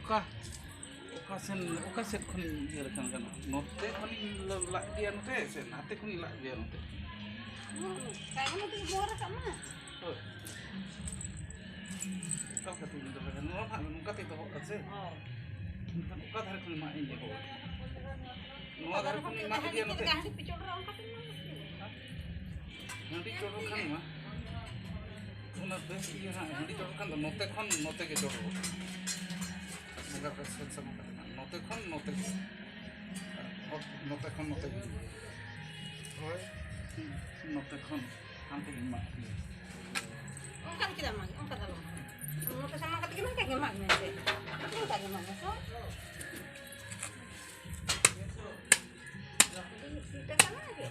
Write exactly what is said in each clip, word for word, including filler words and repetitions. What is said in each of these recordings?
ᱚᱠᱟ, ᱚᱠᱟ ᱥᱮᱱ, ᱚᱠᱟ ᱥᱮᱫ ᱠᱷᱚᱱᱤᱧ ᱤᱭᱟᱹ ᱞᱮᱠᱷᱟᱱ ᱜᱟᱱᱚᱜᱼᱟ? ᱱᱚᱛᱮ ᱠᱷᱚᱱᱤᱧ ᱞᱟ-, ᱞᱟᱜ ᱤᱫᱤᱭᱟ ᱱᱚᱛᱮ, ᱥᱮ ᱱᱟᱛᱮ ᱠᱷᱚᱱᱤᱧ ᱞᱟᱜ ᱤᱫᱤᱭᱟ ᱱᱚᱛᱮ? ᱦᱩᱸ, ᱛᱟᱭᱚᱢ ᱛᱮᱜᱮ ᱵᱚᱦᱚᱜ ᱨᱟᱠᱟᱵ ᱢᱟ᱾ ᱦᱳᱭ᱾ ᱚᱠᱟ ᱞᱮᱠᱟᱛᱤᱧ ᱫᱚᱦᱚᱭᱟ? ᱱᱚᱣᱟ ᱱᱟᱦᱟᱜ ᱱᱚᱝᱠᱟ ᱛᱮ ᱫᱚᱦᱚᱜ ᱠᱟᱱᱟ ᱥᱮ? ᱦᱳᱭ᱾ ᱮᱱᱠᱷᱟᱱ ᱚᱠᱟ ᱫᱷᱟᱨᱮ ᱠᱷᱚᱱ ᱢᱟᱜ ᱤᱧ ᱮᱦᱚᱵᱟ? ᱱᱚᱣᱟ ᱫᱷᱟᱨᱮ ᱠᱷᱚᱱᱤᱧ ᱢᱟᱜ ᱤᱫᱤᱭᱟ ᱱᱚᱛᱮ᱾ ᱡᱟᱦᱟᱸ ᱴᱷᱮᱱ ᱯᱮ ᱪᱚᱰᱚᱨᱟ, ᱚᱱᱠᱟ ᱛᱮ ᱢᱟ᱾ ᱦᱟᱺᱰᱤ ᱪᱚᱰᱚᱨ ᱠᱷᱟᱱ ᱢᱟ, ᱚᱱᱟ ᱵᱮᱥ ᱤᱭᱟᱹ ᱦᱟᱸᱜ, ᱦᱟᱺᱰᱤ ᱪᱚᱰᱚᱨ ᱠᱷᱟᱱ ᱫᱚ ᱱᱚᱛᱮ ᱠᱷᱚᱱ ᱱᱚᱛᱮ ᱜᱮ ᱪᱚᱰᱚᱨᱚᱜᱼᱟ᱾ ᱵᱚᱸᱜᱟ ᱠᱚ ᱥᱟᱹᱛ ᱥᱟᱢᱟᱝ ᱠᱟᱛᱮ ᱦᱟᱸᱜ, ᱱᱚᱛᱮ ᱠᱷᱚᱱ ᱱᱚᱛᱮ ᱜᱮ᱾ ᱟᱨ ᱱᱚᱛᱮ ᱠᱷᱚᱱ ᱱᱚᱛᱮ ᱜᱮ᱾ ᱦᱳᱭ᱾ ᱱᱚᱛᱮ ᱠᱷᱚᱱ ᱦᱟᱱᱛᱮ ᱜᱮ ᱢᱟᱜ ᱦᱩᱭᱩᱜᱼᱟ᱾ ᱚᱱᱠᱟ ᱫᱚ ᱪᱮᱫᱟᱜ ᱢᱟᱜ? ᱚᱱᱠᱟ ᱫᱚ ᱟᱞᱚᱢ ᱢᱟᱜ᱾ ᱱᱚᱛᱮ ᱥᱟᱢᱟᱝ ᱠᱟᱛᱮ ᱜᱮ ᱱᱚᱝᱠᱟ ᱜᱮ ᱢᱟᱜ ᱢᱮ ᱥᱮ᱾ ᱱᱚᱝᱠᱟ ᱜᱮ ᱢᱟᱜ ᱢᱮ ᱛᱚ᱾ ᱢᱤᱫᱴᱟᱝ ᱠᱟᱱᱟ ᱡᱮ᱾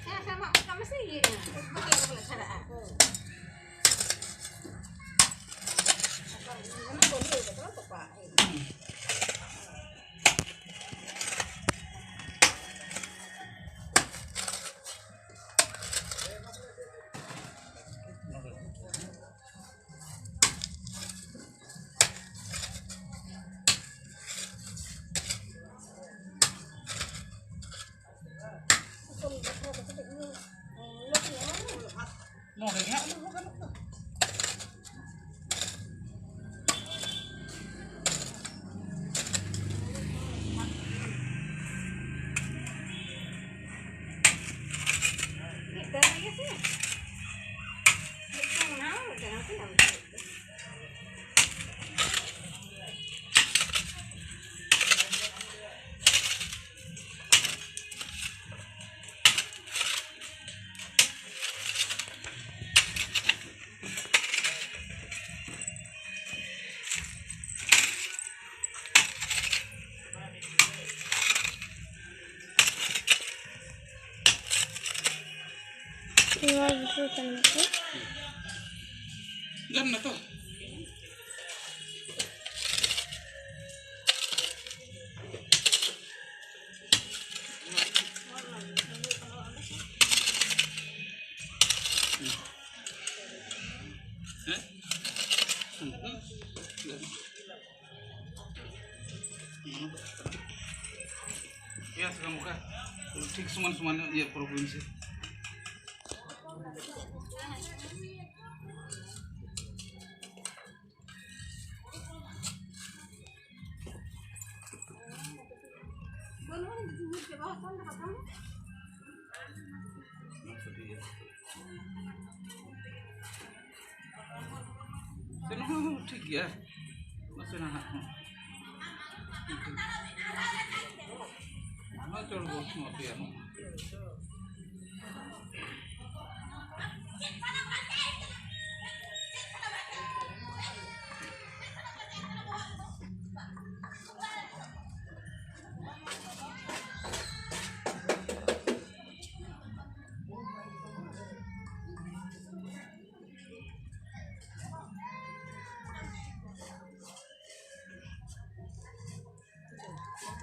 ᱦᱮᱸ, ᱦᱮᱸ, ᱢᱟ ᱚᱱᱠᱟ ᱢᱮᱥᱮ ᱤᱭᱟᱹᱭᱟ᱾ ᱵᱟᱠᱷᱟᱡ ᱫᱚ ᱵᱚᱞᱮ ᱪᱷᱟᱲᱟᱜᱼᱟ᱾ ᱚᱱᱟ ᱵᱚᱱᱫᱚ ᱠᱟᱛᱮ ᱵᱟᱝ ᱛᱚᱯᱟᱜᱼᱟ᱾ ᱱᱚᱰᱮ ᱜᱮ ᱦᱟᱸᱜ ᱩᱱᱟᱹᱜ ᱦᱚᱸ ᱜᱟᱱᱚᱜ ᱫᱚ᱾ ᱢᱤᱫᱴᱟᱝ ᱨᱮᱜᱮ ᱥᱮ? ᱢᱤᱫᱴᱟᱝ ᱚᱱᱟ, ᱢᱤᱫᱴᱟᱝ ᱦᱟᱱᱛᱮ, ᱧᱟᱢ ᱠᱮᱫ ᱜᱮ᱾ ᱱᱚᱣᱟ ᱵᱩᱡᱷᱟᱹᱣ ᱠᱟᱱᱟ ᱠᱚ᱾ ᱜᱟᱱ ᱱᱟ ᱛᱚ? ᱥᱚᱢᱟᱱ ᱥᱚᱢᱟᱱ ᱧᱚᱜ ᱤᱭᱟᱹ ᱯᱚᱨᱚᱵᱽ ᱦᱩᱭ ᱢᱮᱥᱮ᱾ ᱥᱮᱱᱚᱜ ᱦᱚᱸ ᱴᱷᱤᱠ ᱜᱮᱭᱟ, ᱱᱟᱥᱮ ᱱᱟᱦᱟᱜ ᱦᱚᱸ᱾ ᱦᱚᱸ, ᱪᱚᱞ ᱜᱚ, ᱱᱚᱣᱟ ᱯᱮᱭᱟ ᱦᱚᱸ᱾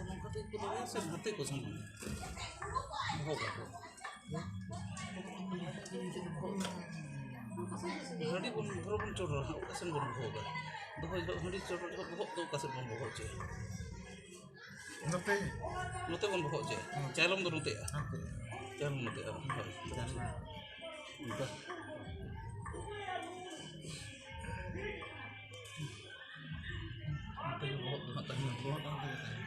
ᱱᱚᱝᱠᱟ ᱛᱮ ᱠᱚ ᱫᱚᱦᱚᱭᱟ ᱥᱮ ᱱᱚᱛᱮ ᱠᱚ ᱥᱟᱢᱟᱝᱟ? ᱵᱚᱦᱚᱜ ᱟᱠᱚ᱾ ᱦᱟᱺᱰᱤ ᱵᱚᱱ, ᱫᱷᱚᱨᱚ ᱵᱚᱱ ᱪᱚᱰᱚᱨᱟ, ᱚᱠᱟ ᱥᱮᱱ ᱵᱚᱱ ᱵᱚᱦᱚᱜᱟ? ᱫᱚᱦᱚᱭ ᱡᱚᱦᱚᱜ ᱦᱟᱺᱰᱤ ᱪᱚᱰᱚᱨ ᱡᱚᱦᱚᱜ ᱵᱚᱦᱚᱜ ᱫᱚ ᱚᱠᱟ ᱥᱮᱫ ᱵᱚᱱ ᱵᱚᱦᱚᱜ ᱦᱚᱪᱚᱭᱟ? ᱱᱚᱛᱮ᱾ ᱱᱚᱛᱮ ᱵᱚᱱ ᱵᱚᱦᱚᱜ ᱦᱚᱪᱚᱭᱟ᱾ ᱦᱮᱸ᱾ ᱪᱟᱭᱞᱚᱢ ᱫᱚ ᱱᱚᱛᱮᱜᱼᱟ᱾ ᱦᱮᱸ᱾ ᱪᱟᱭᱞᱚᱢ ᱱᱚᱛᱮᱜᱼᱟ᱾ ᱦᱳᱭ᱾ ᱪᱟᱭᱞᱚᱢ᱾ ᱚᱱᱠᱟ᱾ ᱱᱚᱛᱮ ᱜᱮ ᱵᱚᱦᱚᱜ ᱫᱚ ᱦᱟᱸᱜ ᱛᱟᱦᱮᱱᱟ᱾ ᱵᱚᱦᱚᱜ ᱫᱚ ᱱᱚᱛᱮ ᱜᱮ ᱛᱟᱦᱮᱱᱟ᱾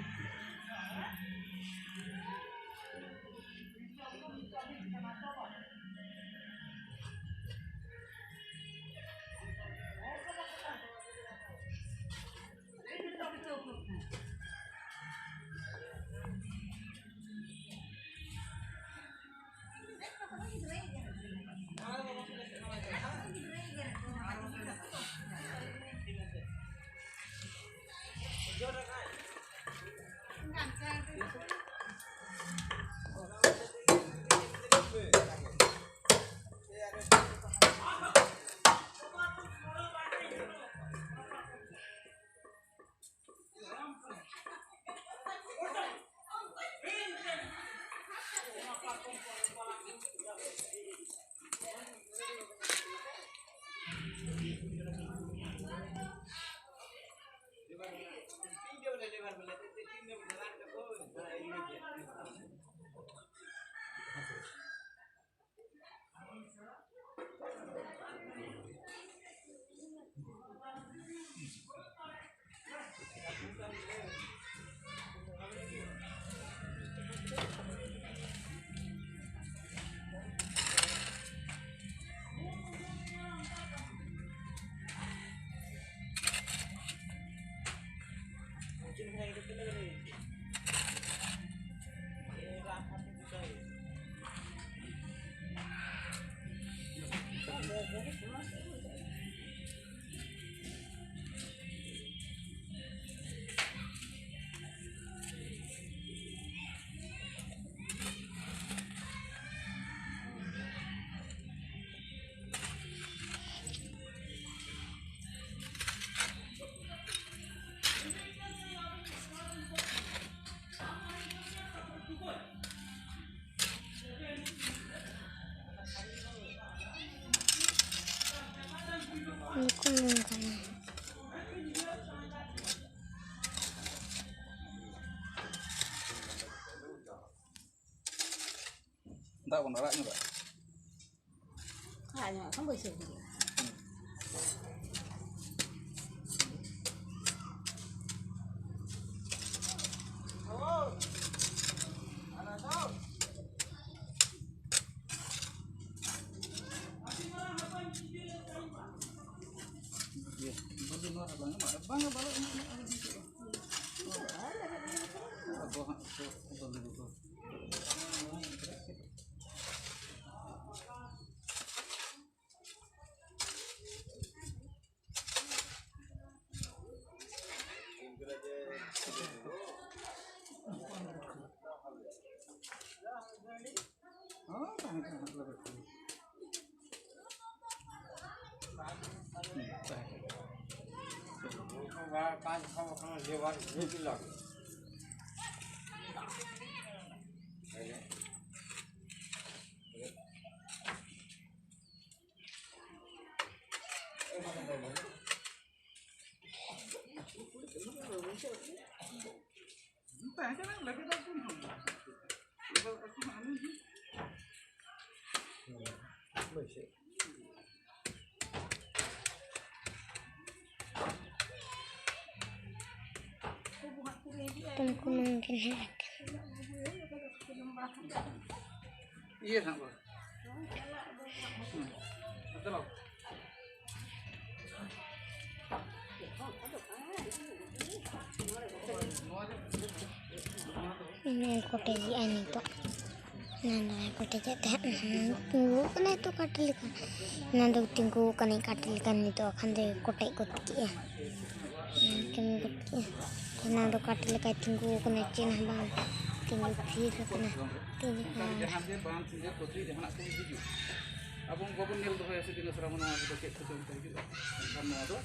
ᱫᱟᱜ ᱵᱚᱱ ᱟᱲᱟᱜ ᱧᱚᱜᱟ᱾ ᱟᱲᱟᱜ ᱧᱚᱜᱟᱜ ᱠᱷᱟᱱ ᱵᱟᱹᱭᱥᱟᱹᱣ ᱜᱮ ᱦᱩᱭᱩᱜᱼᱟ᱾ ᱵᱟᱝᱟ, ᱵᱟᱝᱟ, ᱵᱟᱝᱟ, ᱵᱟᱝᱟ᱾ ᱟᱫᱚ ᱦᱟᱸᱜ ᱠᱚ ᱵᱚᱱᱫᱚ ᱠᱚ᱾ ᱛᱩᱢᱠᱩ ᱢᱟᱹᱱ ᱠᱤᱱ ᱦᱮᱡ ᱟᱠᱟᱱᱟ᱾ ᱤᱭᱟᱹ ᱱᱟᱜ ᱵᱚ᱾ ᱦᱩᱸ᱾ ᱪᱚᱞᱚ᱾ ᱤᱧ ᱠᱚᱴᱮᱡᱮᱜᱼᱟ ᱱᱤᱛᱚᱜ᱾ ᱚᱱᱟ ᱫᱚ ᱵᱟᱭ ᱠᱚᱴᱮᱡᱮᱫ ᱛᱟᱦᱮᱸᱫ᱾ ᱛᱤᱸᱜᱩ ᱠᱟᱱᱟᱭ ᱛᱚ ᱠᱟᱴ ᱞᱮᱠᱟ᱾ ᱚᱱᱟ ᱫᱚ ᱛᱤᱸᱜᱩ ᱠᱟᱱᱟᱭ ᱠᱟᱴ ᱞᱮᱠᱟ᱾ ᱱᱤᱛᱚᱜ ᱠᱷᱟᱱ ᱫᱚᱭ ᱠᱚᱴᱮᱡ ᱜᱚᱫ ᱠᱮᱜᱼᱟ᱾ ᱠᱟᱹᱢᱤ ᱜᱚᱫ ᱠᱮᱜᱼᱟ᱾ ᱚᱱᱟ ᱫᱚ ᱠᱟᱴ ᱞᱮᱠᱟᱭ ᱛᱤᱸᱜᱩ ᱠᱟᱱᱟ, ᱪᱮᱫ ᱦᱚᱸ ᱵᱟᱝ᱾ ᱛᱤᱸᱜᱩ ᱛᱷᱤᱨ ᱟᱠᱟᱱᱟ᱾ ᱛᱤᱸᱜᱩ ᱟᱨ ᱡᱟᱦᱟᱸ ᱜᱮ ᱵᱟᱸᱫ ᱥᱮ ᱯᱩᱠᱷᱨᱤ ᱡᱟᱦᱟᱱᱟᱜ ᱠᱚ ᱦᱤᱡᱩᱜ, ᱟᱵᱚ ᱵᱟᱵᱚᱱ ᱧᱮᱞ ᱫᱚᱦᱚᱭᱟ ᱥᱮ ᱫᱤᱱᱟᱹ ᱥᱟᱨᱟ ᱢᱟᱱᱣᱟ ᱫᱚ ᱪᱮᱫ ᱠᱚᱪᱚᱝ ᱠᱚ ᱦᱤᱡᱩᱜᱼᱟ, ᱮᱱᱠᱷᱟᱱ ᱱᱚᱣᱟ ᱫᱚ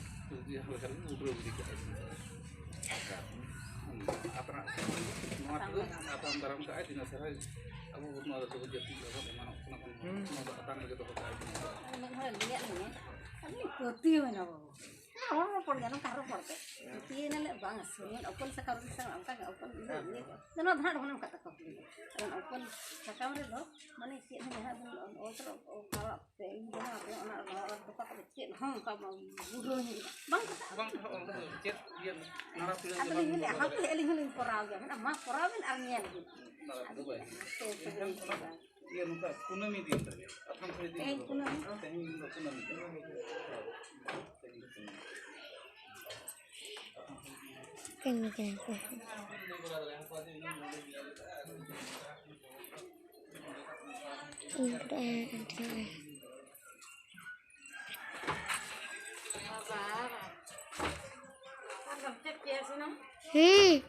ᱡᱟᱦᱟᱸ ᱞᱮᱠᱟ ᱨᱮᱜᱮ ᱩᱰᱨᱟᱹᱣ ᱜᱤᱰᱤ ᱠᱟᱜᱼᱟ᱾ ᱟᱯᱱᱟᱨ ᱱᱚᱣᱟ ᱛᱮᱫᱚ ᱟᱛᱟᱝ ᱫᱟᱨᱟᱢ ᱠᱟᱜᱼᱟᱭ ᱫᱤᱱᱟᱹ ᱥᱟᱨᱟ᱾ ᱟᱵᱚ ᱱᱚᱣᱟ ᱫᱚ ᱡᱟᱹᱛᱤ ᱟᱵᱚ ᱮᱢᱟᱱᱚᱜ ᱠᱟᱱᱟ ᱵᱚᱱ, ᱱᱚᱣᱟ ᱫᱚ ᱟᱛᱟᱝ ᱨᱮᱜᱮ ᱫᱚᱦᱚ ᱠᱟᱜᱼᱟᱭ᱾ ᱯᱟᱹᱛᱭᱟᱹᱣ ᱮᱱᱟ ᱵᱟᱵᱩ᱾ ᱦᱚᱲ ᱦᱚᱯᱚᱱ ᱜᱮ ᱱᱚᱝᱠᱟ ᱦᱚᱲ ᱦᱚᱯᱚᱱ ᱛᱮ ᱛᱤᱭᱮ ᱱᱟᱞᱮ ᱵᱟᱝ ᱥᱩᱱᱩᱢ ᱚᱯᱚᱞ ᱥᱟᱠᱟᱢ ᱨᱮ ᱥᱟᱠᱟᱢ ᱚᱱᱠᱟ ᱜᱮ ᱚᱯᱚᱞ ᱤᱭᱟᱹ ᱤᱭᱟᱹ ᱫᱚ ᱱᱚᱣᱟ ᱫᱚ ᱦᱟᱸᱜ ᱚᱱᱮ ᱚᱱᱠᱟ ᱛᱟᱠᱚ ᱦᱩᱭᱩᱜᱼᱟ᱾ ᱟᱫᱚ ᱚᱯᱚᱞ ᱥᱟᱠᱟᱢ ᱨᱮᱫᱚ ᱢᱟᱱᱮ ᱪᱮᱫ ᱦᱚᱸ ᱡᱟᱦᱟᱸ ᱵᱚᱱ ᱚᱞ ᱛᱚᱨᱟ ᱯᱮ ᱤᱧ ᱵᱮᱱᱟᱣ ᱟᱯᱮ ᱚᱱᱟ ᱫᱚᱠᱟ ᱠᱚᱫᱚ ᱪᱮᱫ ᱦᱚᱸ ᱚᱱᱠᱟ ᱵᱩᱰᱷᱟᱹᱣ ᱧᱚᱜ ᱵᱟᱝ ᱠᱟᱛᱷᱟ᱾ ᱵᱟᱝ ᱠᱟᱛᱷᱟ ᱚᱱᱠᱟ ᱫᱚ ᱪᱮᱫ ᱤᱭᱟᱹ ᱱᱟᱲᱟ ᱯᱤᱲᱟᱹ ᱟᱫᱚ ᱞᱤᱧ ᱢᱮᱱᱮᱫᱼᱟ ᱦᱟᱯᱮ ᱟᱹᱞᱤᱧ ᱦᱚᱸᱞᱤᱧ ᱠᱚᱨᱟᱣ ᱜᱮᱭᱟ ᱢᱮᱱᱟ ᱢᱟ ᱠᱚᱨᱟᱣ ᱵᱮᱱ ᱟᱨ ᱧᱮᱞ ᱵᱤᱱ᱾ ᱱᱟᱲᱟ ᱯᱤᱲᱟᱹ ᱵᱟᱭ ᱦᱩᱭᱩᱜᱼᱟ᱾ ᱥᱮ ᱥᱮ ᱮᱱᱠᱷᱟᱱ ᱚᱱᱟ ᱤᱭᱟᱹ ᱱᱚᱝᱠᱟ ᱠᱩᱱᱟᱹᱢᱤ ᱫᱤᱱ ᱨᱮᱜᱮ ᱟᱫᱷᱟᱱ ᱜᱷᱟᱹᱲᱤ ᱫᱤᱱ ᱛᱮᱦᱮᱧ ᱫᱚ ᱠᱩᱱᱟᱹᱢᱤ᱾ ᱛᱮᱦᱮᱧ ᱫᱚ ᱠᱩᱱᱟᱹᱢᱤ ᱫᱤᱱ᱾ ᱛᱮᱦᱮᱧ ᱫᱚ ᱠᱩᱱᱟᱹᱢᱤ᱾ ᱠᱟᱹᱢᱤ ᱠᱟᱱᱟ ᱠᱚ᱾ ᱦᱩᱸ᱾